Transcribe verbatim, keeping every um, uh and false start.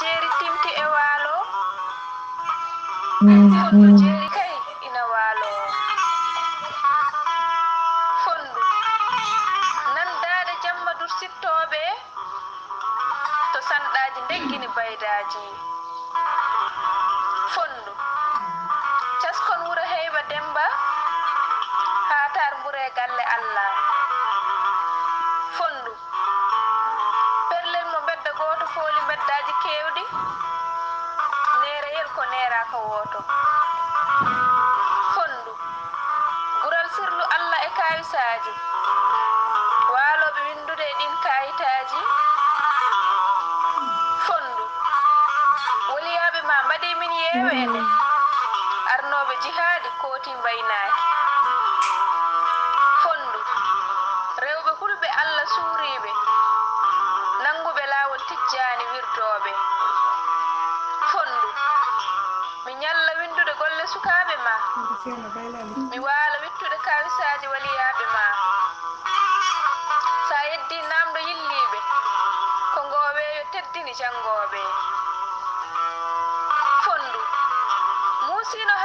Jeeri timti e waalo. Fondo jeeri kay ina waalo. Fondo nan daade jamma dursittooɓe to sanɗaaji ndeggini baydaaji. Fondo caskon wuro heyba demba haa tar mbure galle Allah. Fondo Perlel mo mbedda gooto fooli mbeddaaji keewɗi, neereyel ko neeraaka wooto. Fonndu, gural sirlu Alla e kaawisaaji, waalooɓe winndude e ɗiin kaayitaaji. Fonndu, woliyaaɓe ma mbaɗii min yeeweende, arnooɓe jihaadi kooti mbaynaaki. Fonndu, rewɓe Fulɓe Alla suuriiɓe, nannguɓe laawol Tijjaani wirdooɓe. Fonndu, mi ñalla winndude golle sukaaɓe ma, mi waala wittude kaawisaaji waliyaaɓe ma. Sa yeddii naamndo yilliiɓe, ko ngoo weeyo teddini janngooɓe. Fonndu, muusiino hay